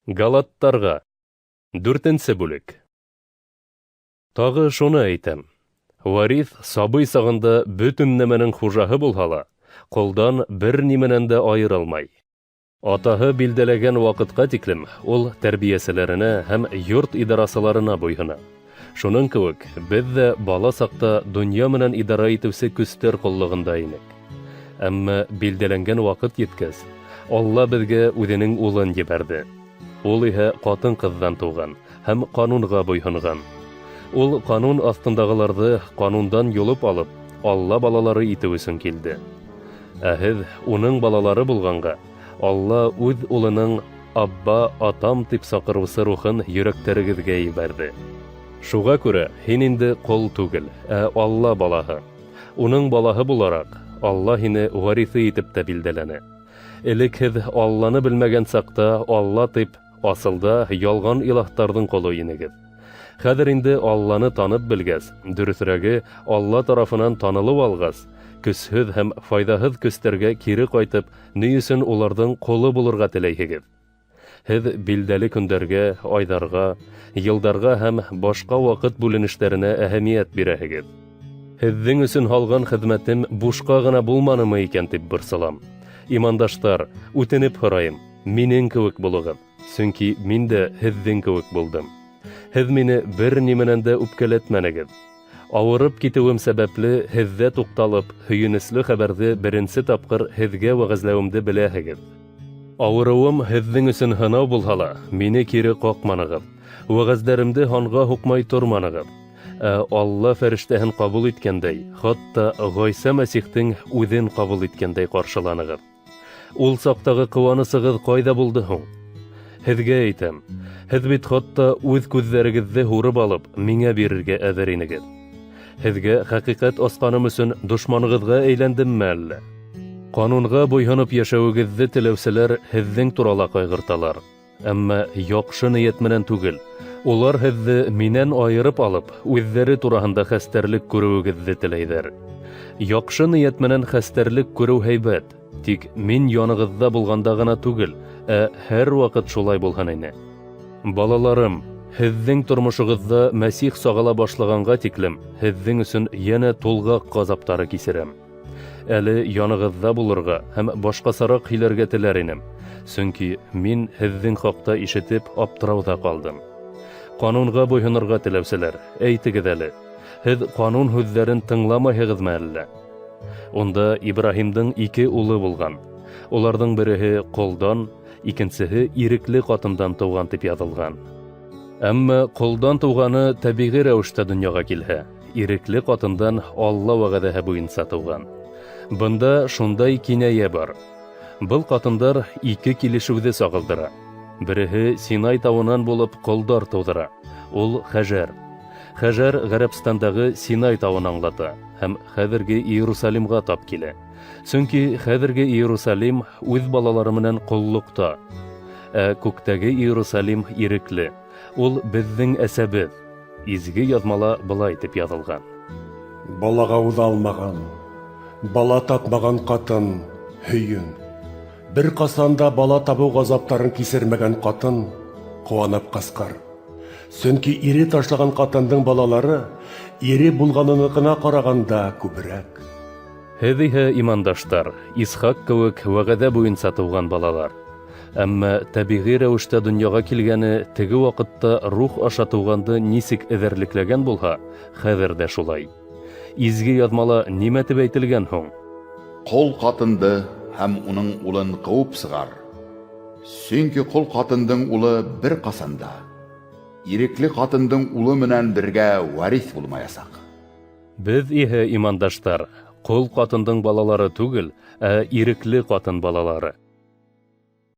Галаттарға. Дүртенсе бүлек. Тағы шуны әйтәм: Вариф сабый сағында бөтөн нәмәнең хужаһы булһа ла, ҡолдан бер нимәнән дә айырылмай. Атаһы билдәләгән ваҡытҡа тиклем ул тәрбиәселәренә һәм йорт идарасыларына буйһона. Шуның кеүек, беҙ ҙә бала саҡта донъя менән идара итеүсе көстәр ҡоллоғонда инек. Әммә билдәләнгән ваҡыт еткәс, Алла беҙгә үҙенең улын ебәрҙе. Ул иһә ҡатын-ҡыҙҙан тыуған һәм ҡанунға буйһонған. Ул ҡанун аҫтындағыларҙы ҡанундан йолоп алып, Алла балалары итеү өсөн килде. Ә һеҙ уның балалары булғанға, Алла үҙ улының «Абба, атам» тип саҡырыусы рухын йөрәктәрегеҙгә ебәрҙе. Шуға күрә һин инде ҡол түгел, ә Алла балаһы. Уның балаһы булараҡ, Алла һине вариҫы итеп тә билдәләне. Элек һеҙ Алланы белмәгән саҡта Алла тип, асылда ялған илаһтарҙың ҡоло инегеҙ. Хәҙер инде Алланы танып белгәс, дөрөҫөрәге, Алла тарафынан танылыу алғас, көсһөҙ һәм файҙаһыҙ көстәргә кире ҡайтып, ни өсөн уларҙың ҡоло булырға теләйһегеҙ? Һеҙ билдәле көндәргә, айҙарға, йылдарға һәм башҡа ваҡыт бүленештәренә әһәмиәт бирәһегеҙ. Һеҙҙең өсөн һалған хеҙмәтем бушҡа ғына булманымы икән тип борсолам. Имандаштар, үтенеп һорайым, минең кеүек булығыҙ, сөнки мин дә һеҙҙең кеүек булдым. Һеҙ мине бер нимәнән дә үпкәләтмәнегеҙ. Ауырып китеүем сәбәпле һеҙҙә туҡталып, һөйөнөслө хәбәрҙе беренсе тапҡыр һеҙгә вәғәзләүемде беләһегеҙ. Ауырыуым һеҙҙең өсөн һынау булһа ла, мине кире ҡаҡманығыҙ. Вәғәздәремде һанға һуҡмай торманығыҙ. Ә Алла фәрештәһен ҡабул иткәндәй, хатта Ғайса Мәсихтең үҙен ҡабул иткәндәй ҡаршыланығыҙ. Ул саҡтағы ҡыуанысығыҙ ҡайҙа булды һуң? Һеҙгә әйтәм, һеҙ бит хатта үҙ күҙҙәрегеҙҙе һурып алып, миңә бирергә әҙер инегеҙ. Һеҙгә хәҡиҡәт асҡаным өсөн дошманығыҙға әйләндемме әллә? Ҡанунға буйһоноп йәшәүегеҙҙе теләүселәр һеҙҙең турала ҡайғырталар. Әммә яҡшы ниәт менән түгел. Улар һеҙҙе минән айырып алып, үҙҙәре тураһында хәстәрлек күреүегеҙҙе теләйҙәр. Яҡшы ниәт менән хәстәрлек күреү һәйбәт, тик мин янығыҙҙа булғанда ғына түгел, ә һәр ваҡыт шулай булһын ине. Балаларым, һеҙҙең тормошоғоҙҙа Мәсих сағыла башлағанға тиклем һеҙҙең өсөн йәнә тулғаҡ ғазаптары кисерәм. Әле янығыҙҙа булырға һәм башҡасараҡ һөйләргә теләр инем, сөнки мин һеҙҙең хаҡта ишетеп аптырауҙа ҡалдым. Ҡанунға буйһонорға теләүселәр, әйтегеҙ әле, һеҙ ҡанун һүҙҙәрен тыңламайһығыҙмы әллә? Унда Ибраһимдың ике улы булған. Уларҙың береһе ҡолдан, икенсеһе ирекле ҡатындан тыуған тип яҙылған. Әммә ҡолдан тыуғаны тәбиғи рәүештә донъяға килһә, ирекле ҡатындан Алла вәғәҙәһе буйынса тыуған. Бында шундай кинәйә бар. Был ҡатындар ике килешеүҙе сағылдыра. Береһе Синай тауынан булып ҡолдар тыуҙыра. Ул Хәжәр. Хәжәр Ғәрәбстандағы Синай тауын аңлата һәм хәҙерге Иерусалимға тап килә. Сөнки хәҙерге Иерусалим үҙ балалары менән ҡоллоҡта. Ә күктәге Иерусалим ирекле. Ул беҙҙең әсәбеҙ. Изге яҙмала былай тип яҙылған: Балаға уҙа алмаған, бала тапмаған ҡатын һөйөн. Бер ҡасан да бала табыу ғазаптарын кисермәгән ҡатын ҡыуанып ҡысҡыр. Сөнки ире ташлаған ҡатындың балалары ире булғаныныҡына ҡарағанда күберәк. Һеҙ иһә, имандаштар, Исхаҡ кеүек вәғәҙә буйынса тыуған балалар. Әммә тәбиғи рәүештә донъяға килгәне теге ваҡытта рух аша тыуғанды нисек эҙәрлекләгән булһа, хәҙер ҙә шулай. Изге яҙмала нимә тип әйтелгән һуң? Ҡол ҡатынды һәм уның улын ҡыуып сығар. Сөнки ҡол ҡатындың улы бер ҡасан да ирекле ҡатындың улы менән бергә варис булмаясаҡ. Беҙ иһә, имандаштар, ҡол ҡатындың балалары түгел, ә ирекле ҡатын балалары.